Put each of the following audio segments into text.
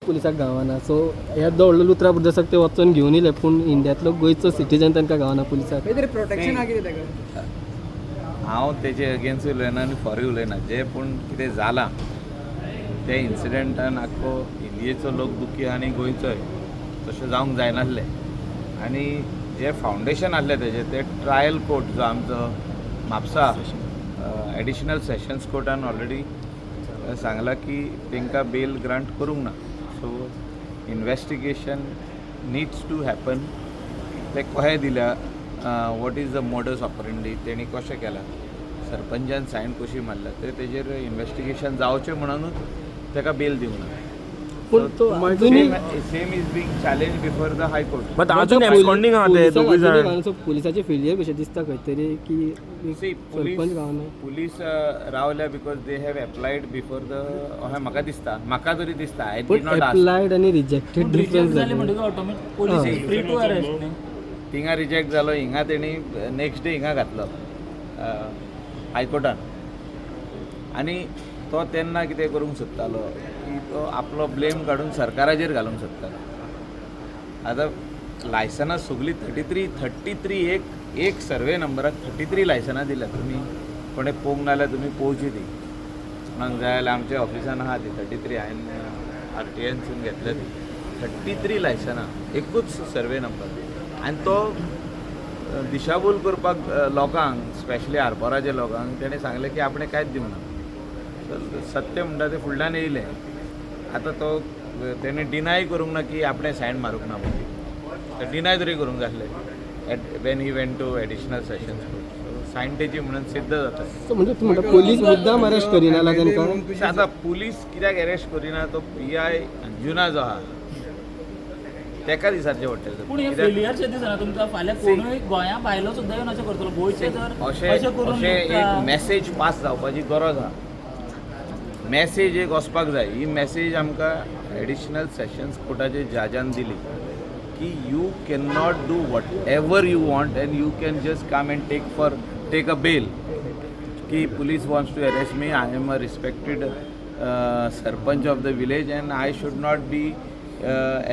पुलिसाक गावना. सो येदो व्हडलो लुत्रा ब्रदर्साक ते वचोन घेवन येयले, पूण इंडियांतलो गोंयचो सिटीजन तांकां गावना पुलिसाक. खंय तरी प्रोटेक्शन आहा कितें ताका? हांव तेजे अगेन्स्ट उलयना आनी फॉरूय उलयना. जे पूण कितें जालां ते इन्सिडंटान आख्खो इंडियेचो लोक दुखी आनी गोंयचोय. तशें जावंक जायनासलें आनी जे फावंडेशन आहलें तेजें तें ट्रायल कोर्ट जो आमचो म्हापसा एडिशनल सेशन्स कोर्टान ऑलरेडी सांगलां की तांकां बेल ग्रांट करूंक ना. So investigation needs to happen. ते कशें दिल्या, what is the modus operandi, तेणी कशें केलां, सरपंचान सायन कशी मारल्या, ते तेजेर इन्वेस्टिगेशन जावचें म्हणूनच ताका बेल दिवंक ना. पूण तो अजुनूय Same is being challenge before the High Court. But अजून एबस्कॉन्डिंग आहा ते दोगूय जाण. पुलिसाचे फेलियर कशें दिसता खंय तरी की सी, पुलीस सरपंच गावना. पुलीस रावल्या because they have applied before the, अशें म्हाका दिसता, म्हाका तरी दिसता. I पूण did not ask. Applied आनी रिजेक्टेड डिफरन्स रिजेक्ट जाले जालें. म्हणटकीर automatic police free to arrest न्ही. थिंगा रिजेक्ट जालो, हिंगा तेणी नेक्स्ट डे हिंगा घातलो हायकोर्टान. आनी तो तेन्ना कितें करूंक सोदतालो की तो आपलो ब्लेम काडून सरकाराचेर घालूंक सोदतालो. आतां लायसनां सगलीं 33 33, एक एक सर्वे नंबराक 33 लायसनां दिल्या. तुमी कोणें पळोवंक ना जाल्यार तुमी पळोवची ती. कोणाक जाय जाल्यार आमच्या ऑफिसान आहा ती 33. हांवें आरटीएनसून घेतल्या ती 33 लायसनां, एकूच सर्वे नंबर. आनी तो दिशाभूल करपाक लोकांक, स्पेशली आरपोराच्या लोकांक तेणें सांगलें की आपणें कांयच दिवंक ना. तर सत्य म्हणटा तें फुडल्यान येयलें. आतां तो तेणें डिनाय करूंक ना की आपणें सायन मारूंक ना म्हणून. डिनाय तरी करूंक जाय आसलें at when he went to additional sessions court. So sign तेजी म्हणून सिद्ध जाता. सो म्हणजे तूं म्हणटा पोलीस मुद्दाम अरेस्ट करिना जाल्यार तांकां? आतां पुलीस कित्याक अरेस्ट करिना, तो पी I Anjuna जो आहा तेका दिसाचें पडटलें. पूण हे कित्याक फेलियर शें दिसना तुमकां? फाल्यां कोणूय गोंया भायलो सुद्दां येवन अशें करतलो, गोंयचे तर अशें अशें करून अशें एक विकता. मॅसेज पास जावपाची गरज आहा. मॅसेज एक वचपाक जाय. ही मॅसेज आमकां एडिशनल सेशन्स कोर्टाचे जजान दिली की you can not do what ever you want and you can just come and take a bail की police wants to arrest me. I am a respected sarpanch of the village and I should not be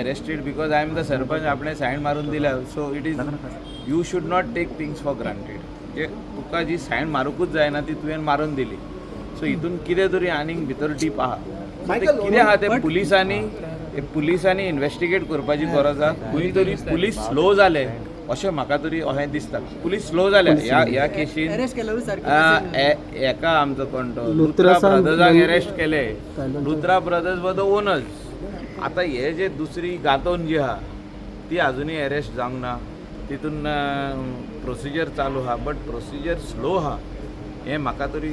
arrested because I am the sarpanch. आपणें sign मारून दिल्या. So it is, you should not take things for granted. म्हणजे तुका जी sign मारूंकूच जायना ती तुवें मारून दिली. सो हितून कितें तरी आनीक भितर डीप आहा. सो तें कितें आहा तें पुलिसांनी इन्वेस्टिगेट करपाची गरज आहा. खंय तरी पुलीस स्लो जाले अशें म्हाका तरी अशें दिसता. पुलीस स्लो जाल्या ह्या केशीन. अरेस्ट केल्यारूच सारकें. हेका आमचो कोण तो लुत्रा लुत्रा ब्रदर्साक अरेस्ट केले. तांचे- Luthra brothers were the owners. आतां हे जे दुसरी गांतोन जी आहा ती अजुनूय अरेस्ट जावंक ना. तितून प्रोसिजर चालू आहा, बट प्रोसिजर स्लो आहा हें म्हाका तरी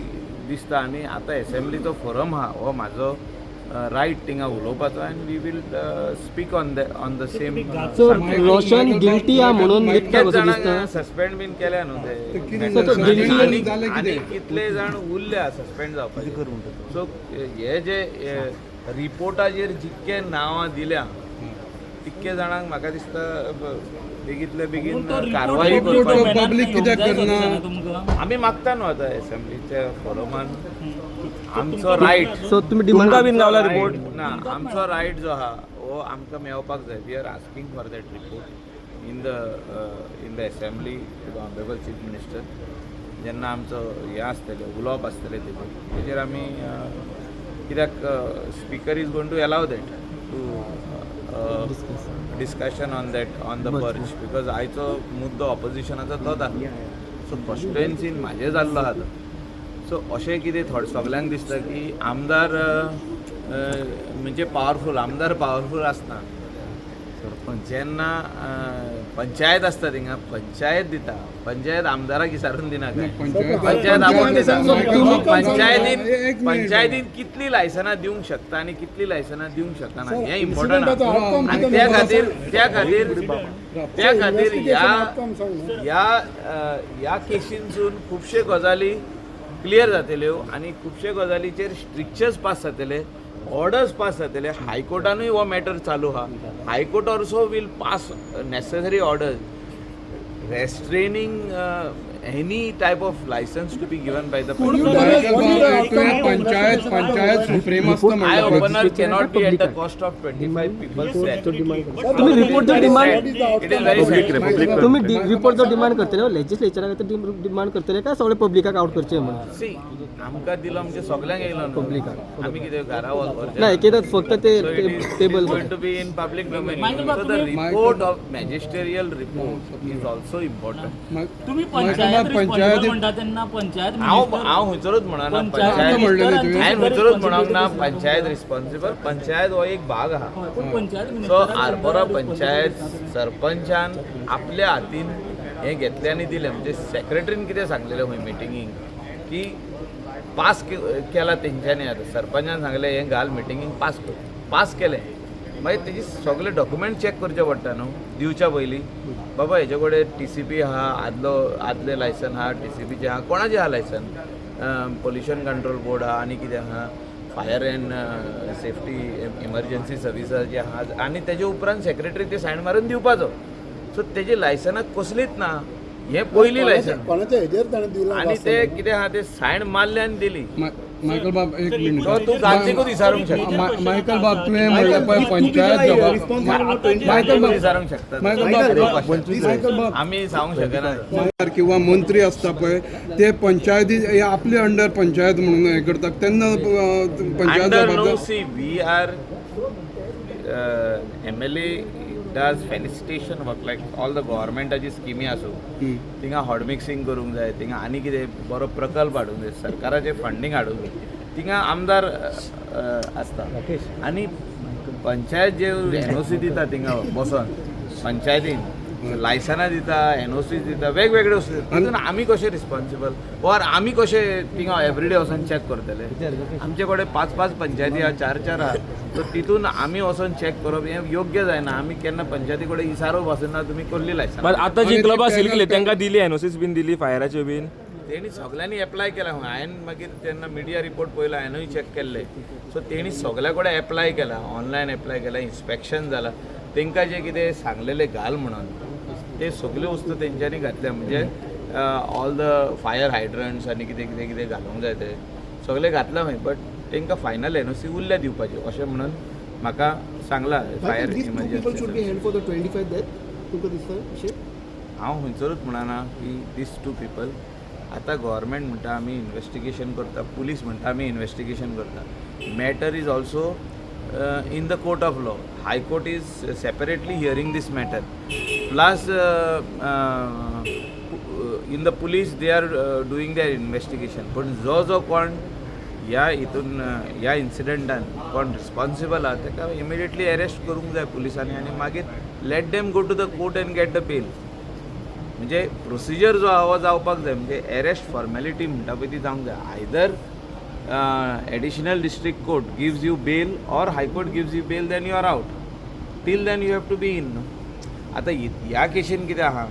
दिसता. आनी आतां एसेंब्लीचो फोरम आहा, हो म्हाजो रायट थिंगा उलोवपाचो and we will speak on the same. So Roshan guilty आहा म्हणून लिपता कितकेच कसो दिसता. जाणांक सस्पेंड बीन केल्या न्हू ते. So तो guilty- आनी कितले जाण उरल्या सस्पेंड जावपाचे. सो हे जे रिपोर्टाचेर जितके नांवां दिल्या तितके जाणांक म्हाका दिसता बेगीतले बेगीन पूण तो रिपोर्ट कारवाई पब्लिक करपाक. डोमेनात पब्लिक येवंक कित्याक जाय सो करना? दिसना तुमकां? आमी मागता न्हू आतां एसेंब्लीच्या फोरमान आमचो रायट. सो तुमी डिमांड तुमकां बीन गावला रिपोर्ट? ना, आमचो रायट जो आहा हो आमकां मेळपाक जाय. We are asking for that report in the assembly to the honourable Chief Minister. जेन्ना आमचो हें आसतलें, उलोवप आसतलें तेजेर तेजेर आमी, कित्याक speaker is going to allow that to discussion on that on the perch, because आयचो मुद्दो ऑपोजिशनाचो तोच आसलो. सो कॉन्स्टिट्युएन्सीन म्हाजें जाल्लो आहा तो. सो अशें कितें थोडे सगल्यांक दिसता की आमदार म्हणजे पावरफूल, आमदार पावरफूल आसना. जेन्ना पंचायत आसता थिंगा, पंचायत दिता, पंचायत आमदाराक विचारून दिना काय. पंचायत आपूण दिता. पंचायतीन पंचायतीन कितली लायसनां दिवंक शकता आनी कितली लायसनां दिवंक शकना हें इम्पॉर्टंट. आनी त्या खातीर ह्या ह्या ह्या केशीनसून खुबशे गजाली क्लियर जातल्यो आनी खुबशे गजालीचेर स्ट्रिक्चर्स पास जातले, ऑर्डर्स पास जातले. हायकोर्टानूय हो मॅटर चालू आहा. High Court also will pass necessary orders restraining. any type of license to be given by the तुवें पंचायत पंचायत सुप्रीम आसता I म्हणलें. Opener cannot be at the cost of 25 people's. तुम्ही report जर demand It is very sad. तुम्ही report जर demand करतले, लेजिस्लेचराक demand करतले काय सगळे पब्लिकाक आउट करचे म्हणून? सी, आमकां दिलो म्हणजे सगल्यांक येयलो न्हू. पब्लिकाक. आमी कितें घरा वचपाचें? ना, एकदां फक्त ते So it is table going to be in public domain. Michael So the Babu, report of magisterial report is also important. तुम्ही पंचायत पंचायत रिस्पॉन्सिबल म्हणटा तेन्ना पंचायत हांव मिनिस्टर हांव खंयसरूच म्हणना. पंचायत पंचायत म्हणलें न्ही तुवें? हांवें खंयसरूच म्हणूंक ना पंचायत रिस्पॉन्सिबल. पंचायत हो एक भाग आहा. हय, पूण पंचायत सो मिनिस्टराक आरपोरा पंचायत सरपंचान आपल्या हातीन हें घेतलें आनी दिलें. म्हणजे सेक्रेटरीन कितें सांगलेलें खंय मिटिंगेक की पास केला तेंच्यांनी. आतां सरपंचान सांगलें हें घाल मिटिंगेक, पास कर. पास केलें, मागीर तेजी सगळे डॉक्युमेंट चॅक करचे पडटा न्हू दिवच्या पयलीं. बाबा हेजे कडेन टीसीपी आहा, आदलो आदलें लायसन आहा, टीसीपीचें आहा, कोणाचें आहा लायसन, पोल्युशन कंट्रोल बोर्ड आहा आनी कितें आहा, फायर एंड सेफ्टी इमर्जन्सी सर्विसाचे आहा. आनी तेजे उपरांत सेक्रेटरी ते सायन मारून दिवपाचो. सो तेजी लायसनां कसलीच ना. हें पयलीं लायसन कोणाच्या हेजेर ताणें दिलां? आनी ते कितें आहा ते सायन मारले आनी दिली. मायकल बाब, एक मिनिट. तो तूं गांधीकूच विचारूंक शकता. मायकल बाब, तुवें म्हणलें पळय पंचायत जबाब, मायकल बाब, विचारूंक शकता. मायकल बाब, मायकल बाब, आमी सांगूंक शकना. आमदार किंवा मंत्री आसता पळय, ते पंचायती हे आपले अंडर पंचायत म्हणून हें करतात तेन्ना पंचायत Under no, जबाबदार. See, we are MLA does felicitation work like all the गव्हर्मेंटाची स्किमी आसूं, थिंगा हॉट मिक्सिंग करूंक जाय, थिंगा आनी कितें बरो प्रकल्प हाडूंक जाय, सरकाराचें फंडींग हाडूंक जाय, थिंगा आमदार आसता. आनी पंचायत जे एनओसी दिता, थिंगा बसोन पंचायतीन लायसनां दिता, एनओसी दिता, वेगवेगळे वस्तू. तितून आमी कशे रिस्पॉन्सिबल ऑर आमी कशे थिंगा एवरीडे वचोन चॅक करतले? आमचे कडेन पांच पांच पंचायती आहा, चार चार आहा. सो तितून आमी वचोन चॅक करप हें योग्य जायना. आमी केन्ना पंचायती कडेन इसारो बसना तुमी कसली लायसनां. मात आतां जी आणि ते क्लबां सील पॅनल केली तांकां दिली एनओसीस बीन दिली फायराच्यो बीन? तेणी सगल्यांनी एप्लाय केला. हांवें मागीर तेन्ना मिडिया रिपोर्ट पळयलो, हांवेंय चॅक केल्ले. सो तेणी सगल्या कडेन एप्लाय केला, ऑनलायन एप्लाय केला, इन्स्पेक्शन जाला. तांकां जें कितें सांगलेलें घाल म्हणून ते सगल्यो वस्तू तेंच्यांनी घातल्या. म्हणजे ऑल the fire हायड्रंट्स आनी कितें कितें कितें घालूंक जाय ते सगळें घातलां खंय, बट तांकां फायनल एनओसी उरल्या दिवपाची अशें म्हणून म्हाका सांगलां fire These two people should be emergency. Held for the 25 death, तुमकां दिसता अशें? हांव खंयसरूच म्हणना की these two people. आतां गव्हर्मेंट म्हणटा आमी इन्वेस्टिगेशन करता, पुलीस म्हणटा आमी इन्वेस्टिगेशन करता. Matter is also in the court of law. High Court is separately hearing this matter, plus in the police they are doing their investigation. पूण जो जो कोण ह्या हितून ह्या इन्सिडंटान कोण रिस्पॉन्सिबल आहा ताका इमिडिएटली अरेस्ट करूंक जाय पुलिसांनी आनी मागीर let them go to the court and get the bail. म्हणजे प्रोसिजर जो आहा हो जावपाक जाय. म्हणजे एरेस्ट फॉर्मेलिटी म्हणटा पळय ती जावंक जाय. Either additional district court gives you bail or high court gives you bail, then you are out. Till then you have to be in. आतां ह्या केशीन कितें आहा,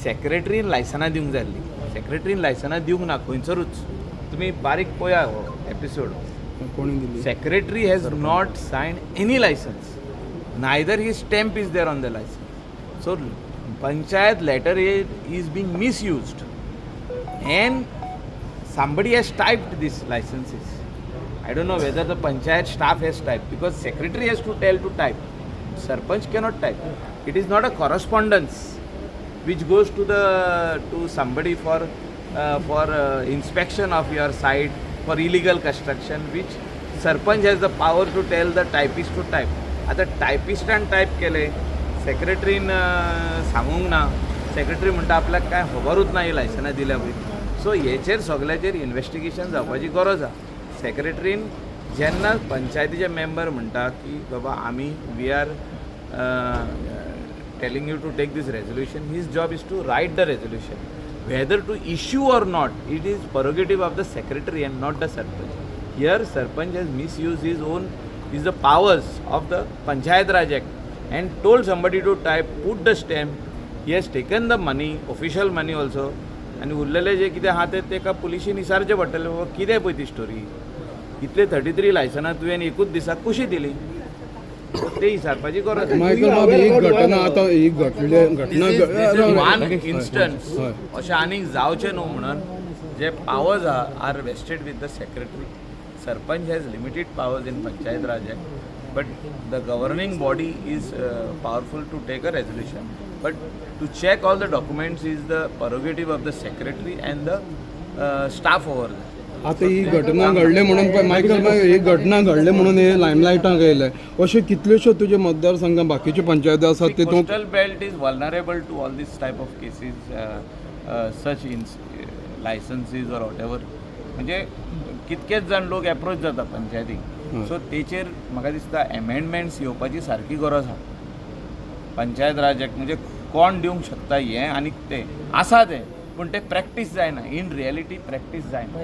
सेक्रेटरीन लायसनां दिवंक जाय आसलीं. सेक्रेटरीन लायसनां दिवंक ना खंयसरूच. तुमी बारीक पळया हो एपिसोड. कोणी दिली? Secretary has not signed any license, neither his stamp is there on the license. So panchayat letter is being misused and somebody has typed these licenses. I don't know whether the panchayat staff has typed, because secretary has to tell to type. Sarpanch cannot type. It is not a correspondence which goes to the to somebody for inspection of your site for illegal construction, which sarpanch has the power to tell the typist to type. आतां टायपिस्टान type केलें, सेक्रेटरीन सांगूंक ना. Secretary म्हणटा आपल्याक कांय खबरूच ना ही लायसनां दिल्या पयलीं. सो हेचेर सगल्याचेर इन्वेस्टिगेशन जावपाची गरज आहा. सेक्रेटरीन जेन्ना पंचायतीचे मेंबर म्हणटा की बाबा आमी we are telling you to take this resolution, his job is to write the resolution. Whether to issue or not, it is prerogative of the secretary and not the sarpanch. Here, sarpanch has misused his own, is the powers of the Panchayat Raj Act and told somebody to type, put the stamp. He has taken the money, official money also. आनी उरलेले जे कितें आहा ते तेका पुलिशीन विचारचें पडटलें, बाबा कितें पळय ती स्टोरी, इतले 33 लायसनां तुवें एकूच दिसाक कशी दिली? सो ते विचारपाची गरज आसा. मायकल बाब, ही घटना आतां ही घडले घटना वन इन्स्टन्स. हय. अशें आनीक जावचें न्हू म्हणून जे पावर्स आहा are vested with the secretary. Sarpanch has limited powers in Panchayat Raj Act, but the governing body is powerful to take a resolution, but to check all the documents is the prerogative of the secretary and the staff over. आतां ही घटना घडली म्हणून पळय Michael बाब, ही घटना घडली म्हणून हे लायमलायटाक येयले. अश्यो कितल्योश्यो तुजे मतदारसंघात बाकीच्यो पंचायती आसात तितूंत Coastal belt is vulnerable to all this type of cases, such in licenses or whatever. म्हणजे कितकेच जाण लोक एप्रोच जाता पंचायतीक. सो तेचेर म्हाका दिसता एमेंडमेंट्स येवपाची सारकी गरज आहा पंचायत राज एक्ट. म्हणजे कोण दिवंक शकता हें आनी तें आसा तें, पूण तें प्रॅक्टीस जायना, इन रियलिटी प्रॅक्टीस जायना.